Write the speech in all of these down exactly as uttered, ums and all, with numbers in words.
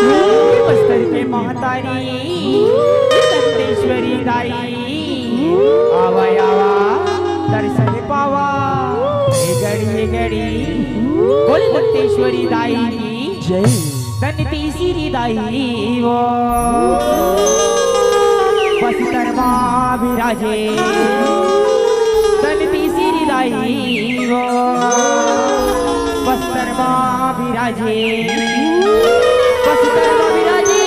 बस्तर के महतारी दंतेश्वरी दाई, आवा आवा दर्शन पावा। ए गड़ी ए गड़ी, बोल दंतेश्वरी दाई की जय। दंतेश्वरी दाई वो बस्तर मा विराजे। दंतेश्वरी दाई वो बस्तर मा विराजे। बस्तर मा विराजे।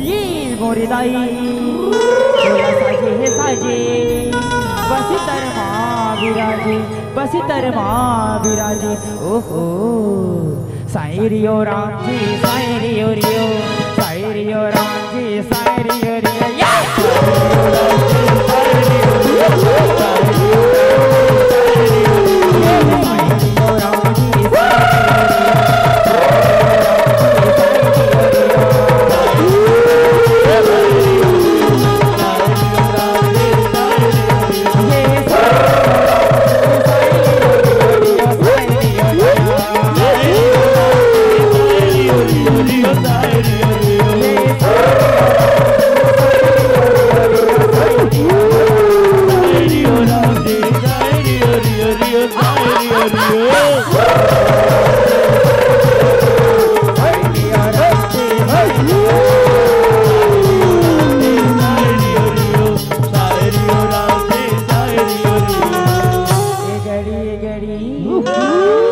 ये मोरे दाई, तोला साजे हे साजे। बस्तर मा विराजे, बस्तर मा विराजे। ओहो, साईं रियो राम जी, साईं रियो रियो, साईं रियो राम जी, साईं रियो रियो। या!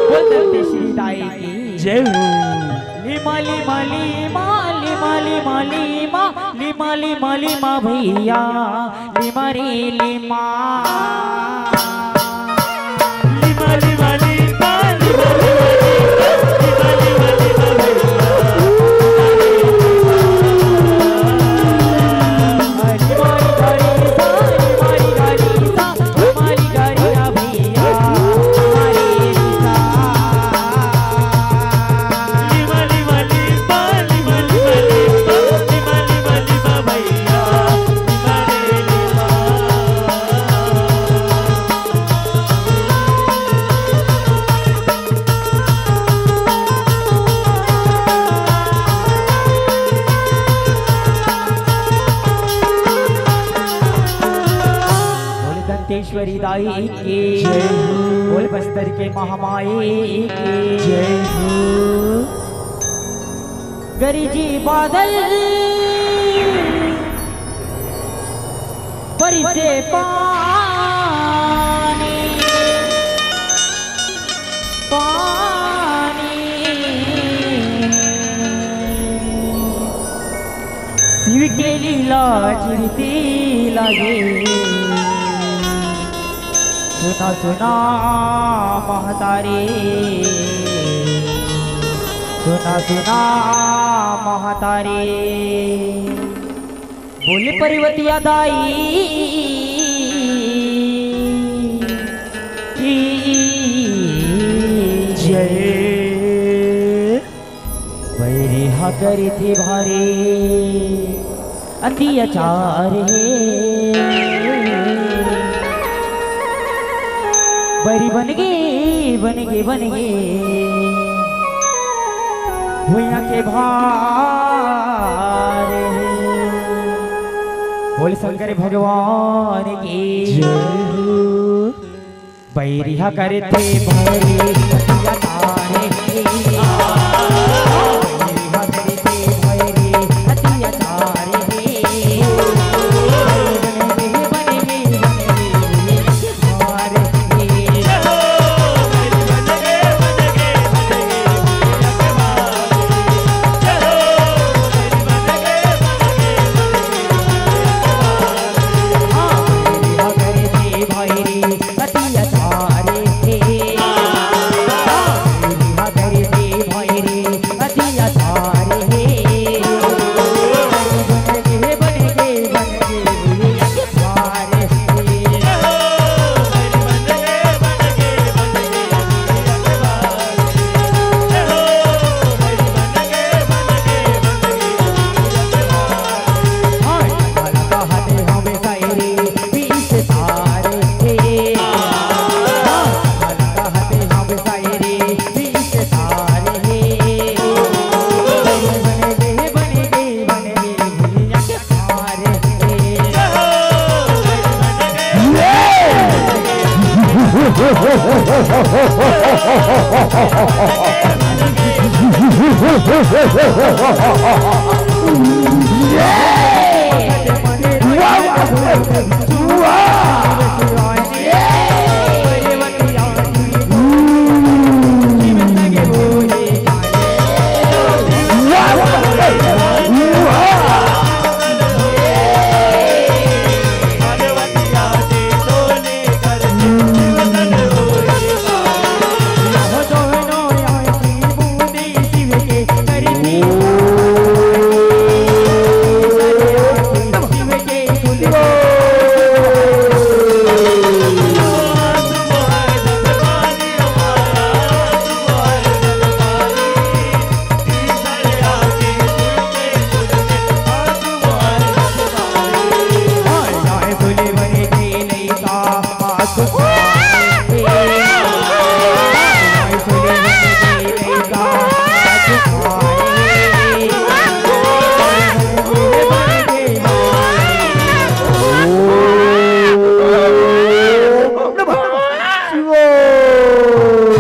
बोल दंतेश्वरी दाई की जय हो। Lima lima lima, lima lima lima, lima lima lima भैया, लिमा रे lima. Lima lima lima, lima lima lima, lima lima lima भैया। बोल दंतेश्वरी दाई की जय हो। बोल बस्तर के महामाई की जय हो। गरजी बादल बरसे पानी, पानी। शिव के लीला चिरते लागे। सुना सुना महतारी, सुना सुना महतारी। बोले पर्वतिया दाई की जय। बैरी हा करिथे भारी अत्याचार हे। बैरी बन गे, बन गे, बन गे भुइयां के भार हे। बोल शंकर भगवान की जय हो। बैरी हा करथे भारी अत्याचार हे। बैरी हा करथे भारी अत्याचार हे। बन गे, बन गे, बन गे भार हे।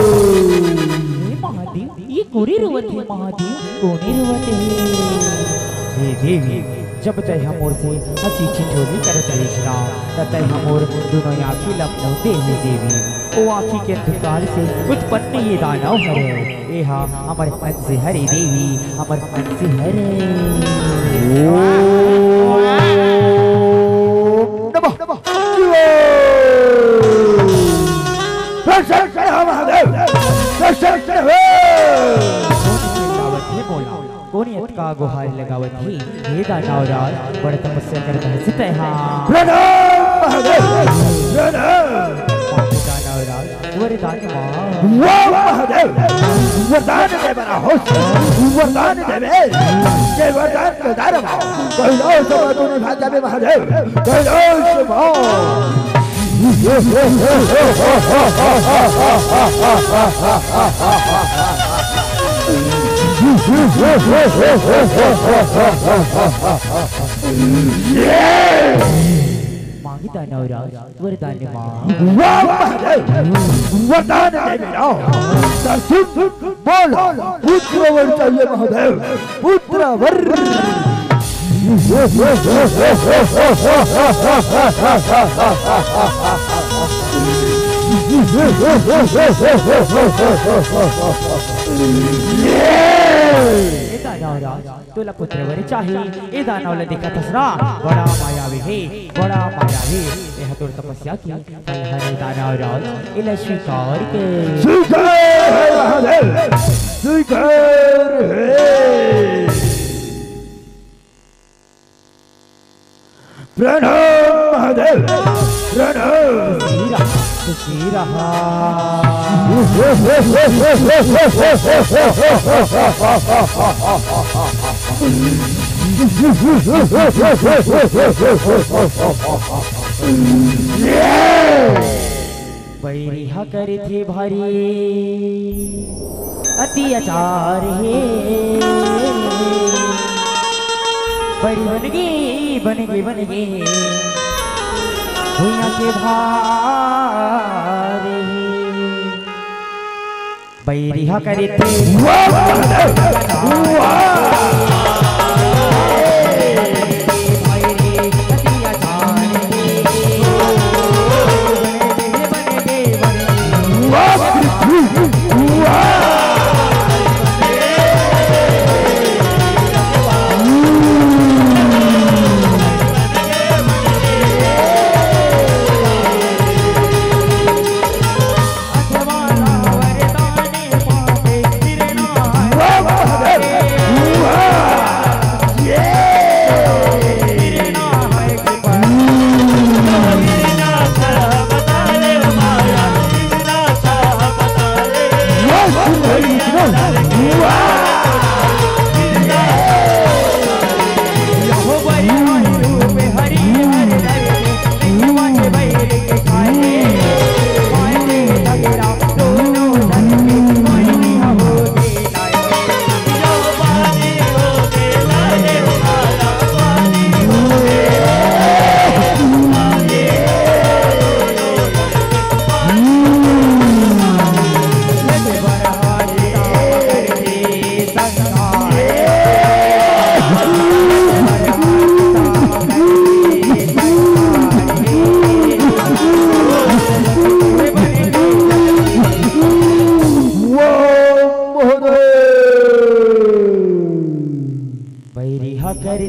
हे महादेव, ये कोने रोवत हे महादेव, कोने रोवत हे? हे देवी, जब तैं ह मोर से हंसी ठिठोली करत रहिस ना, त तैं ह मोर दुनों आँखी ला मूंद दे हे देवी। ओ आँखी के अंधकार से उत्पन्न ये दानव हरे, ए हा हमर अंश हरे देवी, हमर अंश हरे। ओम नमः शिवाय। प्रसन्न हो महादेव, प्रसन्न हो। कोन चिल्लावत हे मोला? कोन अतका गोहार लगावत हे? हे दानव राज, बड़ तपस्या करत हस तैं हा। प्रणाम महादेव, प्रणाम। बाबू दानव राज, वरदान मांग। वाह महादेव, वरदान दे बड़ा होश, वरदान देवे, ये वरदान के दार मांग। कैलाश में तूने भाग जावे महादेव, कैलाश मांग। मांगी दानव राज, वरदान मांग। वाह महादेव, वरदान दे मेरा। दर्शन बोल, पुत्र वर चाहिए महादेव, पुत्र वर। ए दानव राज, तोला पुत्र वर चाही, ए दानव ला देखत हस ना, बड़ा मायावी हे, बड़ा मायावी। ए ह तोर तपस्या के फल हरे दानव राज, एला स्वीकार कर। स्वीकार हे महादेव, स्वीकार हे। प्रणाम महादेव, प्रणाम। सुखी रहा, सुखी रहा। बैरी ह करथे भारी अत्याचार हे। बड़ी बन गे, बन गे, बन गे भुइयां के भार हे। बैरी ह करथे। वाह! वाह!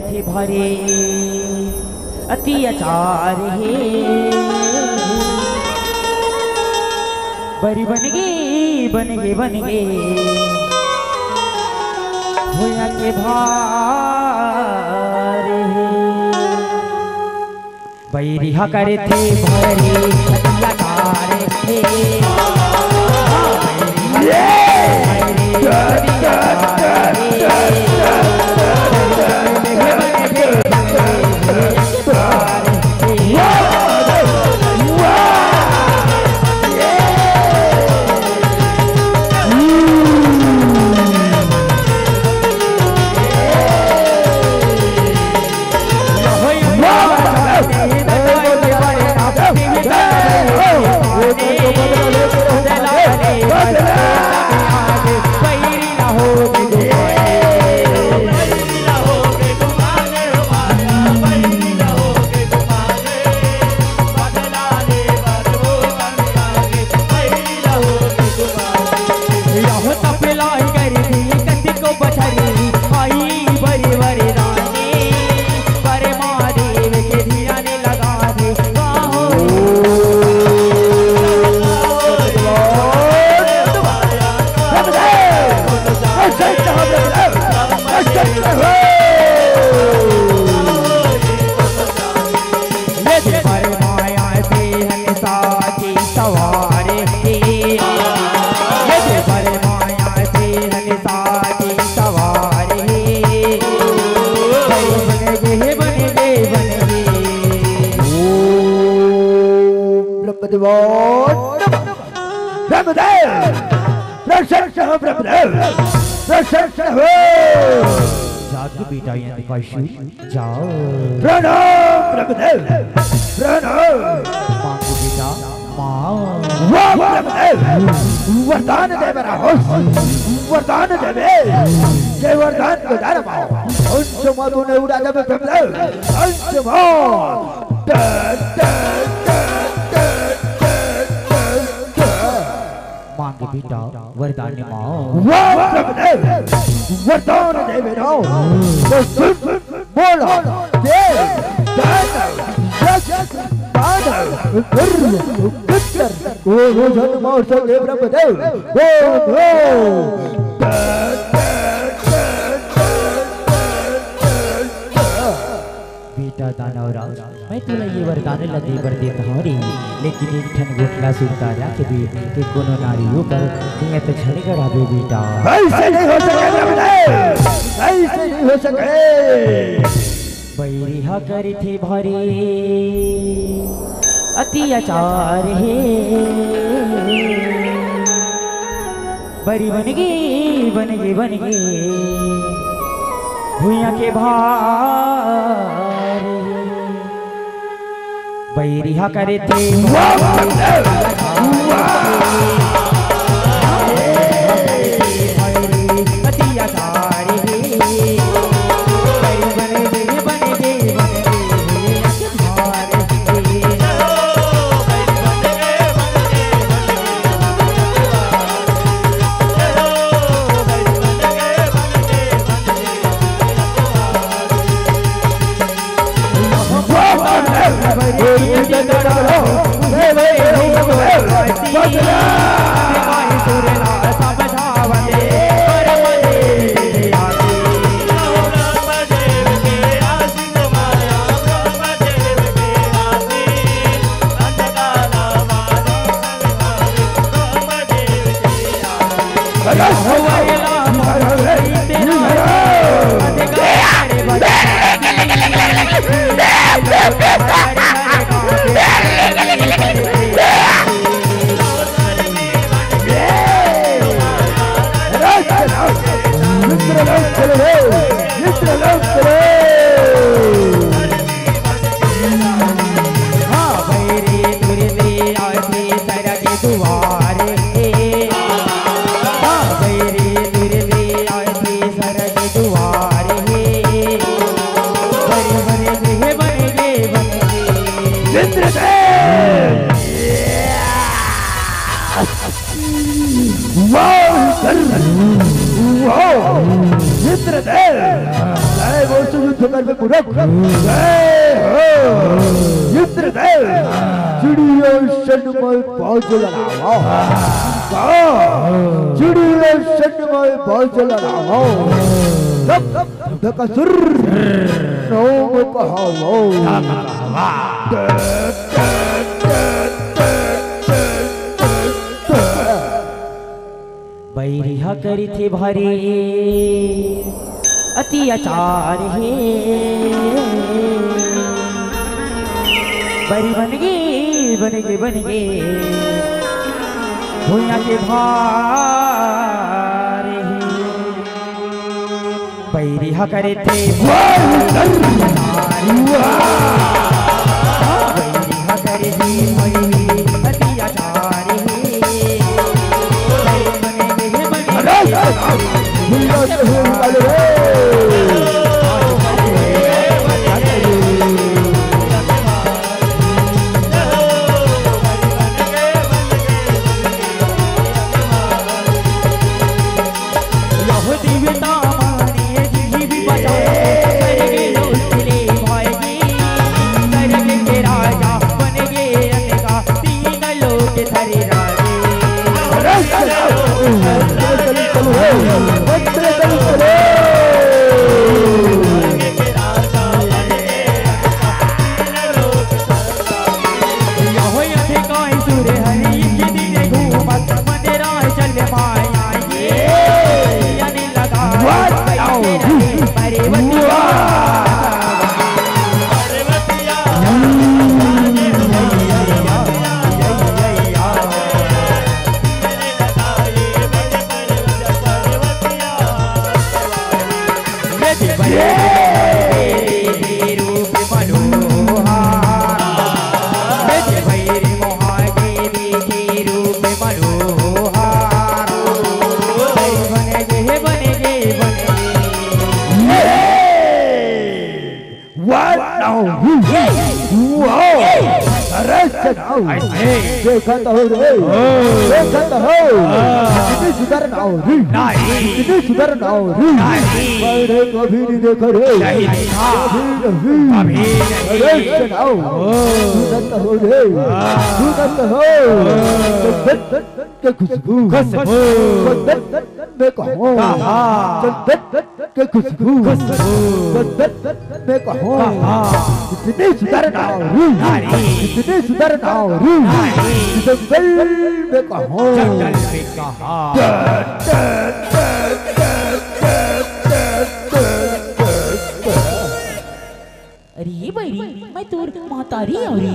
हे भरे अत्याचार हे। बरी बन गे, बन गे, बन गे, भुइयां के भार हे। बैरी हा करथे भरे अत्याचार हे। ब्रह्मदेव, ब्रह्मदेव, प्रसन्न हो ब्रह्मदेव, प्रसन्न हो। जाके बेटा यंत्रकाशु, जाओ। प्रणाम ब्रह्मदेव, प्रणाम। मांगो बेटा, मांग। वाह ब्रह्मदेव, वरदान दे बर होस, वरदान देबे, के वरदान के दर माओ। अंश मातु ने उड़ा देबे ब्रह्मदेव, अंश मातु। मांगे बेटा वरदान मांग। वाह ब्रह्मदेव, वरदान दे बेटा। तो सुन, बोला, देव, दानव, यक्ष, दानव, गरुड़, गंधर्व, कोनो झन मार सके ब्रह्मदेव। बोलो। बेटा दानव राज, मैं तुला ये वरदान ला दे बर देत हंव रे, लेकिन एक ठन गोठ ला सुरता रख दे कि कोनो नारी ऊपर नियत झन गड़ाबे बेटा। ऐसे नहीं हो सके ब्रह्मदेव, ऐसे नहीं हो सके। बैरी हा करथे भरे अत्याचार हे। बरी बन गे, बन गे, बन गे, भुइयां के भार। बैरी हा करथे। वाह, वाह, वाह। वाह, कर, वाह, इंद्रदेव, जय बोल युद्ध कर मूरख, जय हो, इंद्रदेव, चिड़िया सन में बाज लड़ावा, चिड़िया सन में बाज लड़ावा, सब बकासुर नाम कहावा। बैरी ह करिथे भारी अत्याचार हे। बैरी बन गे, बन गे, बन गे भुइयां के भार हे। बैरी ह करिथे वाह! बैरी ह करिथे भारी अत्याचार हे। अरे! One now. Wow. अरे सुनाओ। देखत हो रे। देखत हो। इतनी सुधर ना हो रे। इतनी सुधर ना हो रे। अरे कभी नहीं देखा रे। कभी नहीं। अरे सुनाओ। सुनत हो रे। सुनत हो। के खुशबू। खुशबू। चंदन में कहो। कहा। चंदन के खुशबू। खुशबू। चंदन में कहो। कहा। इतनी सुंदर नारी। नारी। इतनी सुंदर नारी। नारी। जंगल में कहो। जंगल में कहा। अरे बैरी, मैं तोर महतारी हंव रे।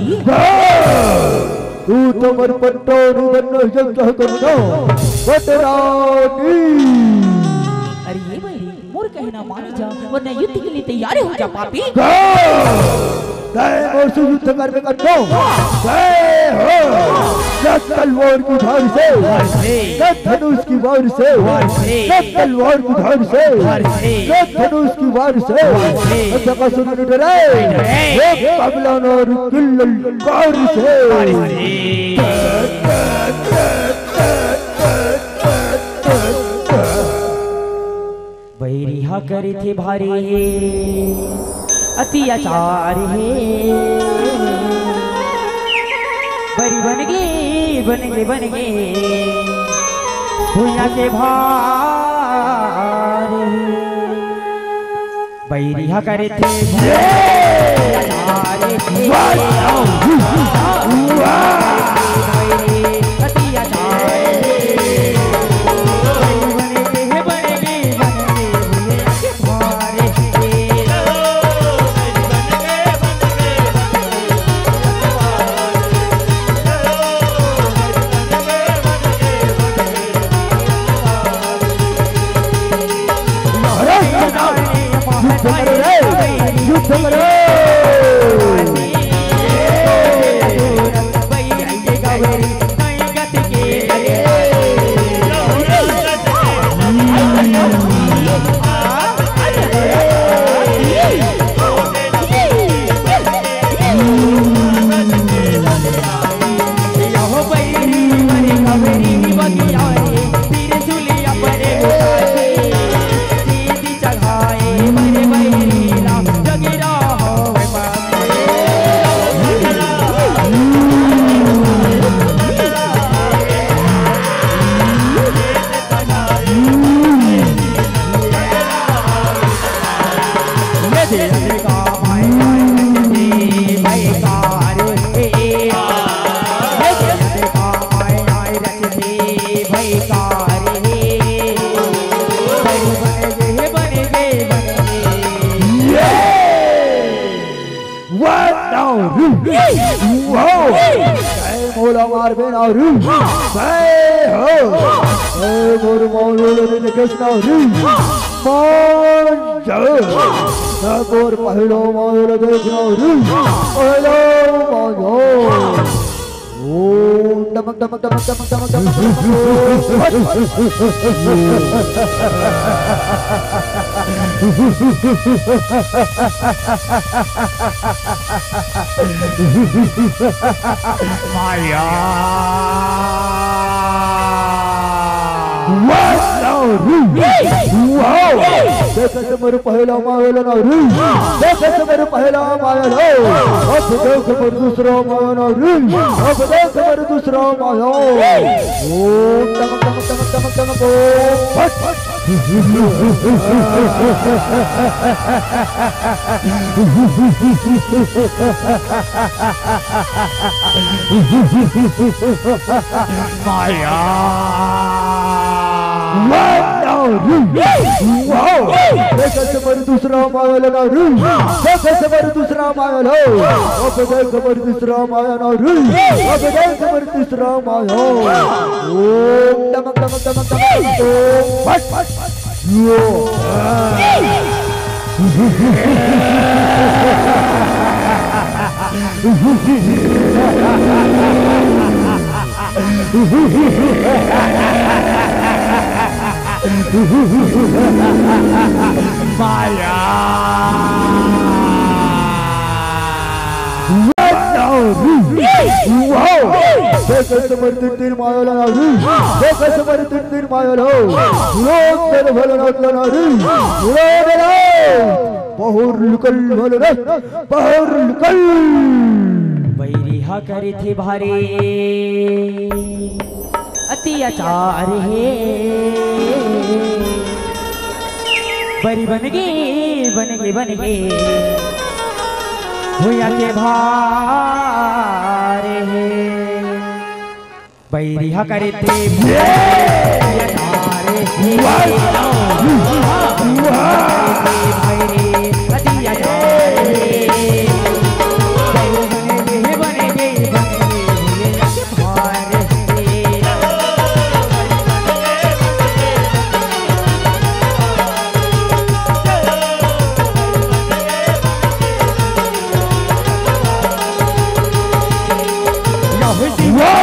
तू तो मोर पटरानी बनना हे, कह करना पटरानी। अरे बैरी, मोर कहना मान जा, वरना युद्ध के लिए तैयार हो जा पापी। तैं मोर से युद्ध करबे करना। जय हो। तलवार की धार से, धनुष की वार से, तलवार की धार से, धनुष की वार से, बकासुर डरे, हे पगला नार की ललकार से। बैरी हा करिथे भारी हे अत्याचार हे। बैरी बन गे, बन गे, बन गे भुइयां के भार हे। बैरी हा करिथे भारी अत्याचार हे। भाई कार हे, भाई बन गे, बन गे, बन गे। ये! वन और वाओ! ए मोला मारबे ना रू। ए हो। ए मोर मौलू ले निकस ना रू। मान जा। ए मोर पहलो मौलू ले देख ना रू। पहलो मौलू। ओम डमक डमक डमक डमक डमक डमक डमक। माया। वाओ! देख से मोर पहला माया ना रू। देख से मोर पहला माया लो। अब देख मोर दूसरा माया ना रू। अब देख मोर दूसरा माया। ओम डमक डमक डमक डमक डमक ओम। फट फट। माया। वाओ! देख से मोर दूसरा माया ना रू। देख से मोर दूसरा माया लो। अब देख मोर दूसरा माया ना रू। अब देख मोर दूसरा माया। ओम डमक डमक डमक डमक डमक ओम। फट फट। माया। वाओ! देख से मोर तीन तीन माया ला रू। देख से मोर तीन तीन माया लो। लोग तेरे भले ना उतला ना रू। लोग तेरे बाहर निकल भले ना। बाहर निकल। बैरी हा करे थे भारी अत्याचार हे। बरी बन गे, बन गे, बन गे, होया के भार हे। बैरी हा करे ते ये! अत्याचार हे। वाह! वाह! भाई रे, अत्याचार हे। वाह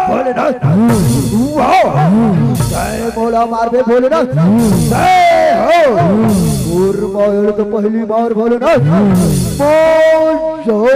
भोलेनाथ, वाह। जय भोला मारबे भोलेनाथ, जय हो। और मार तो पहली बार भोलेनाथ, मौज हो।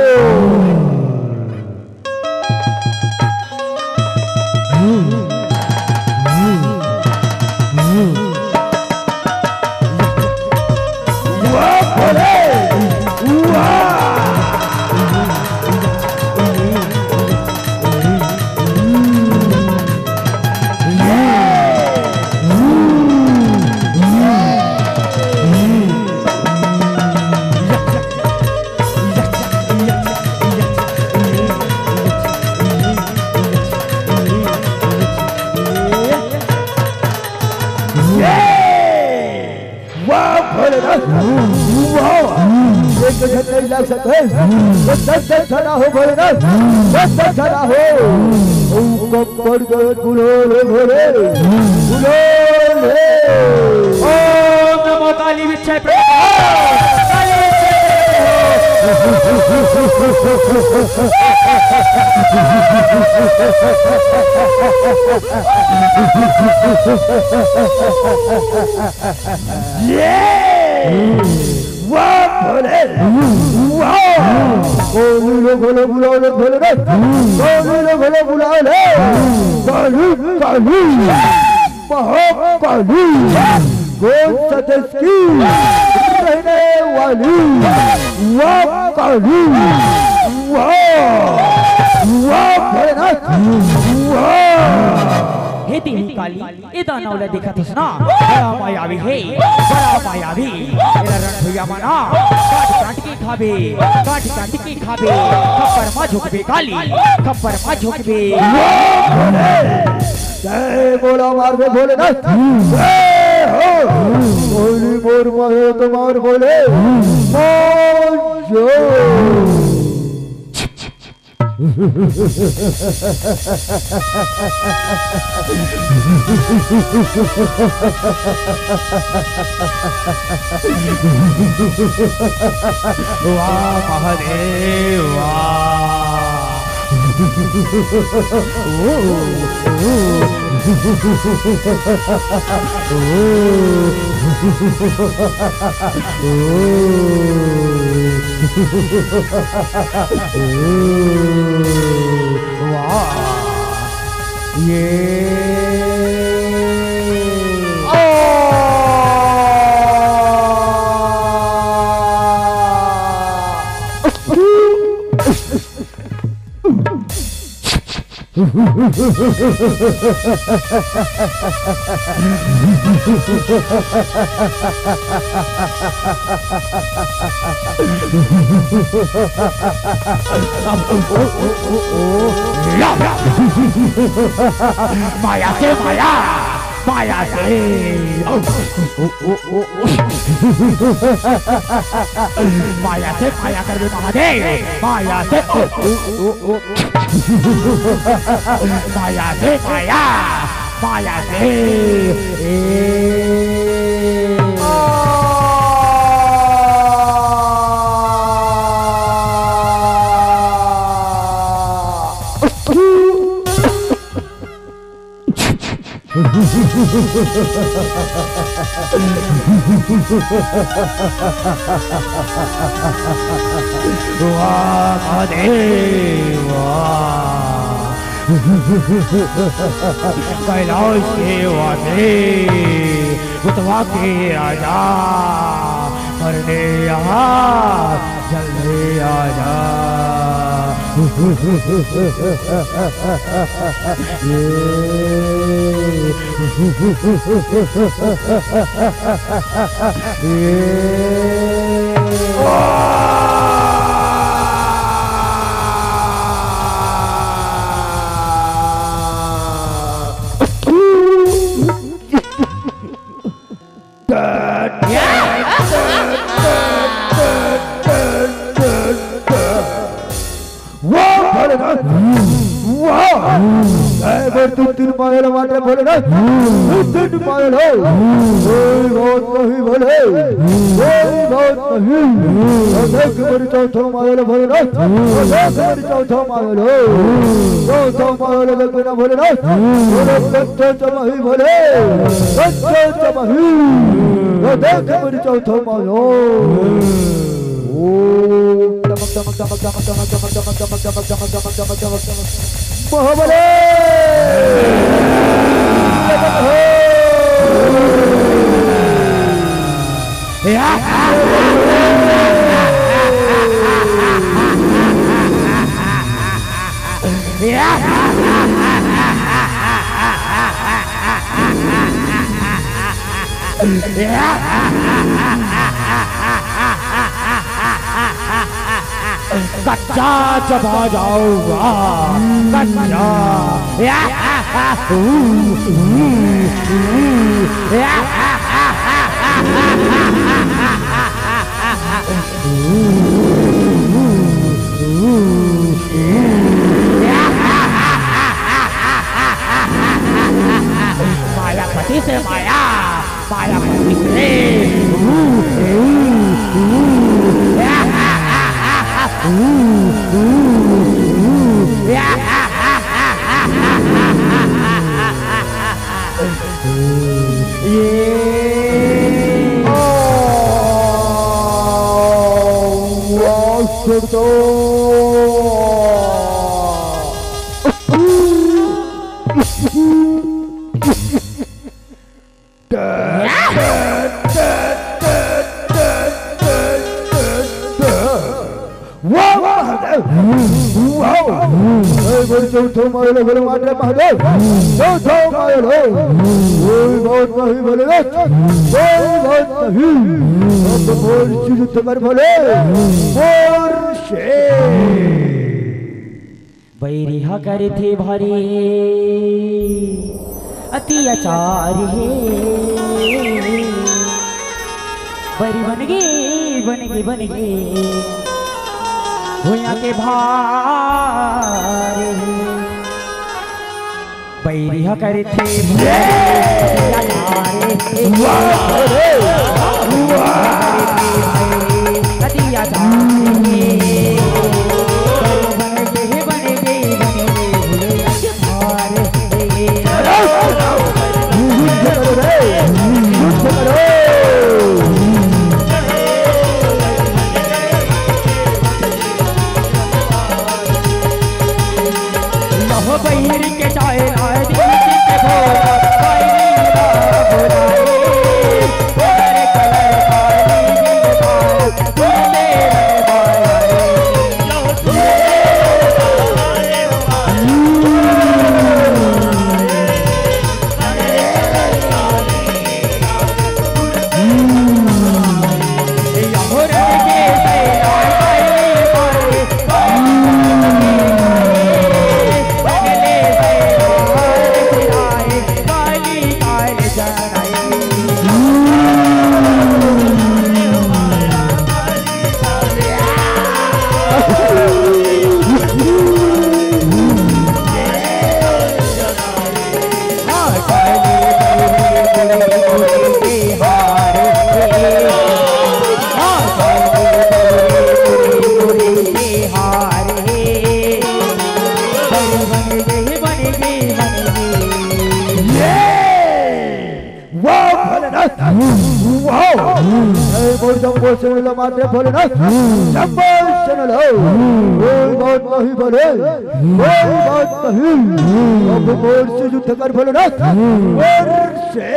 वाह, एक झन नहीं लग सके, तो दस दस झना हो भोलेनाथ, दस दस झना हो। ओ कब्बर गए गुलाल भोले, गुलाल हे। ओम नमो काली विच्चे प्रभो। काली विच्चे प्रभो। ये वाह भोले, वाह। गोलू लो भोले बुलाओ लो भोले रे। गोलू लो भोले बुलाओ ले। गोलू, गोलू। महाकाली। गोल सदस्य की रहने वाली। वाह काली। वाह। वाह भोलेनाथ। वाह। हे देवी काली, ए दानव ला देखत हस ना, बड़ा मायावी हे, बड़ा मायावी। एला रणभैया मन ना काट काट के खाबे, काट काट के खाबे। खप्पर मा झोंकबे काली, खप्पर मा झोंकबे। जय बोला मार दे भोलेनाथ। जय हो। बोली मोर मारो तो मार बोले। मोर जो। वाह महादेव वाह। वाह। ये। माया से माया, माया से। माया से माया कर दे महादेव, माया से। माया से माया, माया से। वाह महादेव वाह। कैलाश के वासी, भूतवा के राजा, करने यहाँ जल्दी आजा। ये। ये। वाह भोलेनाथ, वाह। जय बोल तू तीन मायल मात्र भोलेनाथ, तू तीन मायल हो। कोई बात नहीं भोले, कोई बात नहीं। अनेक बड़ी चौथा मायल भोलेनाथ, अनेक बड़ी चौथा मायल हो। चौथा मायल देख बिना भोलेनाथ, बोले सत्य चमही भोले, सत्य चमही। अनेक बड़ी चौथा मायल। ओम महाबले। कच्चा चबा जाऊंगा, कच्चा। मायापति से माया, मायापति से। ये। वाह, वाह, वाह। ए, बोल चौथो मारो लो, बोलो मारे महादेव। चौथो मारो लो। कोई बात नहीं बोले रे। कोई बात नहीं। अब बोल चुप कर बोले। बोल से। बैरी ह करथे भारी अत्याचार हे। बैरी बन गे, बन गे, बन गे भुइयां के भार हे। बैरी ह करथे भारी अत्याचार हे। वाह रे, वाह। अत्याचार हे। वाह भोलेनाथ, वाह। ए, मोर जम्बो चैनल ला मार दे भोलेनाथ, जम्बो चैनल हो। कोई बात नहीं बोले, कोई बात नहीं। अब मोर से युद्ध कर भोलेनाथ, मोर से।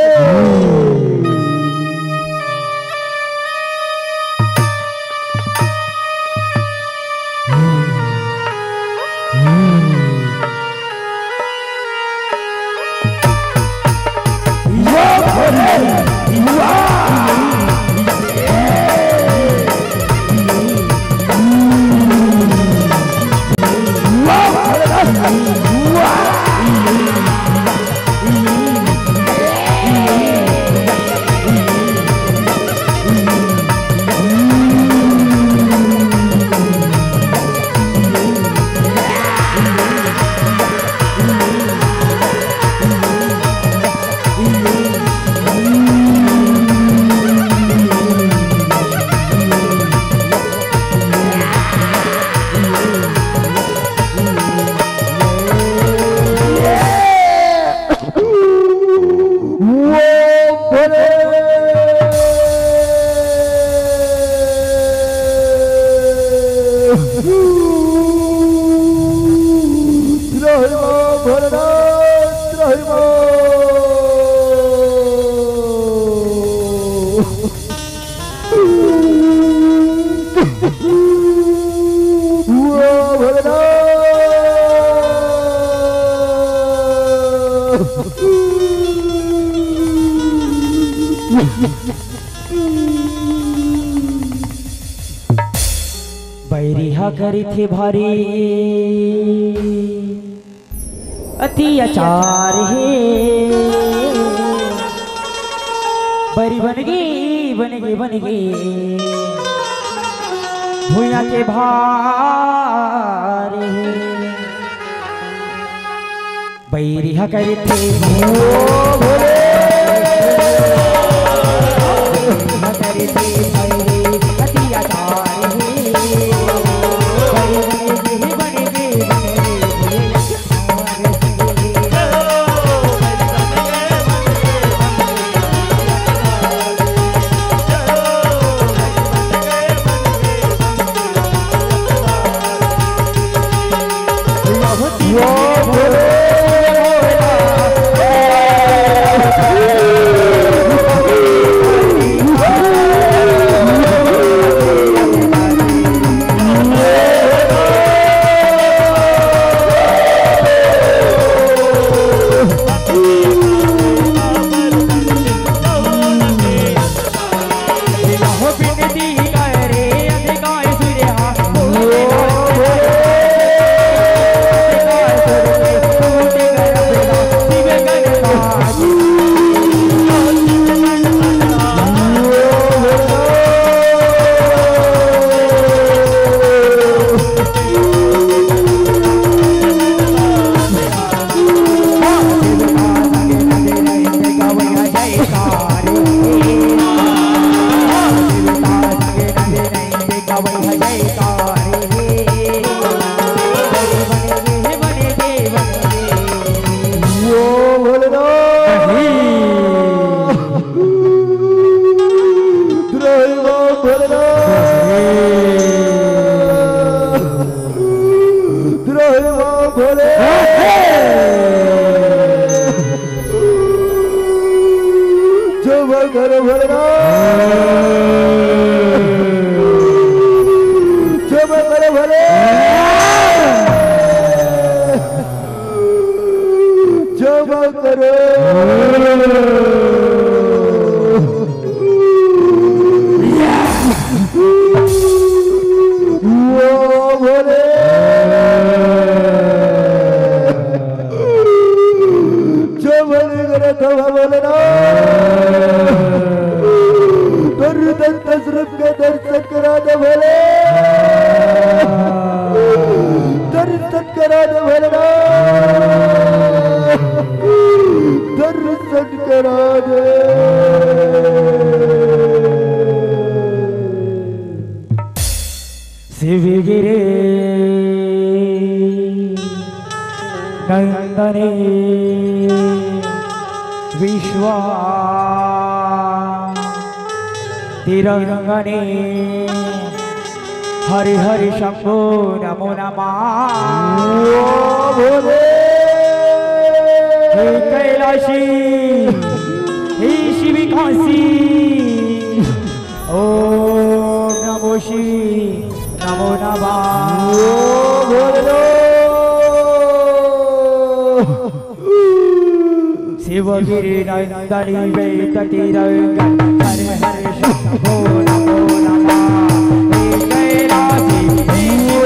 बैरी ह करिथे भारी अत्याचार हे। बैरी बन गे, बन गे, बन गे भुइयां के भार हे। बैरी ह करथे, ओ भोले। बैरी ह करथे, बैरी अत्याचार हे। बैरी बन गे, बन गे, बन गे भुइयां। ओ भोलेनाथ। दुराई बाबा भोलेनाथ। दुराई बाबा भोले। क्षमा करो भोलेनाथ। क्षमा करो भोले। क्षमा करो। ओ भोले। क्षमा करो, क्षमा भोलेनाथ। दर्द दर्द के दर्शन करा दे भोले। दर्शन करा दे भोलेनाथ। दर्शन करा दे। शिव गिरि नंदनी विश्वा तिरंगनी हरि हरि शंभो नमो नमः। ओ भोले। हे कैलाशी, हे शिव काशी, ओम नमो शिव नमो नमः। ओ भोले। शिव गिरि नंदनी वेद तिरंगन हर हर शंभो नमो नमः। हे कैलासी हे शिव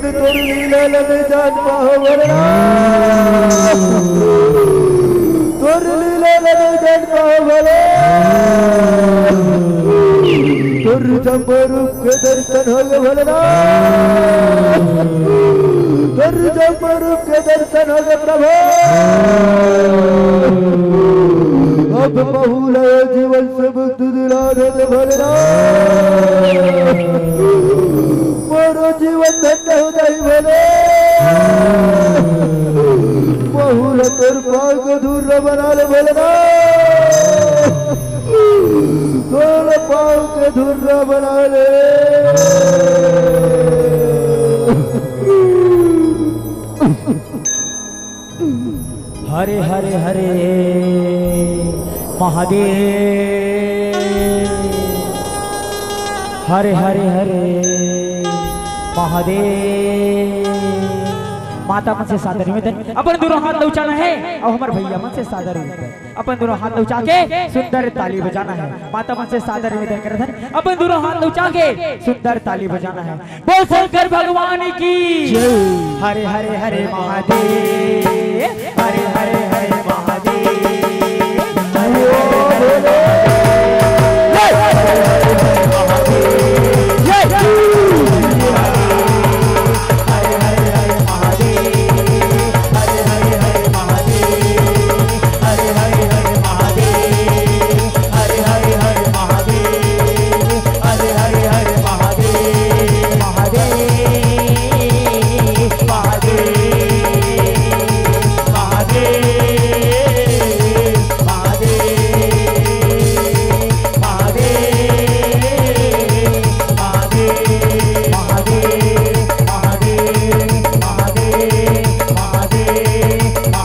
तोर लीला ल नइ जान पाहूं भोलेनाथ, तोर लीला ल नइ जान पाहूं भोले। तोर जम्मो रूप के दर्शन होगे भोलेनाथ, तोर जम्मो रूप के दर्शन होगे प्रभु। अब महूं ल जीवन से मुक्त दुलार दे भोलेनाथ। मोरो जीवन धन्य हो जाही भोले। महूं ल तोर पाँव के धूर बना ले भोलेनाथ। तोर पाँव के धूर बना ले। हरे हरे हरे महादेव। हरे हरे हरे महादेव। माता मन से सादर निवेदन, अपन दूनों हाथ ल उचाना हे अउ हमर भैया मन से सादर निवेदन, अपन दूनों हाथ ल उचा के सुंदर ताली बजाना हे। माता मन से सादर निवेदन करत हन, अपन दूनों हाथ ल उचा के सुंदर ताली बजाना हे। बोल शंकर भगवान की। हरे हरे हरे महादेव, हरे हरे हरे महादेव, हरे हरे हरे महादेव, हरे हरे हरे महादेव, हरे हरे हरे महादेव, हरे हरे हरे महादेव, हरे हरे हरे महादेव, हरे हरे हरे महादेव, हरे हरे हरे महादेव,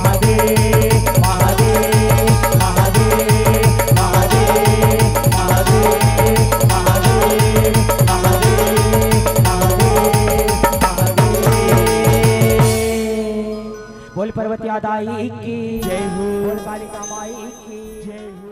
महादेव, महादेव, महादेव, महादेव। बोल पार्वती माता की जय हो। बोल कालिका माई की जय हो।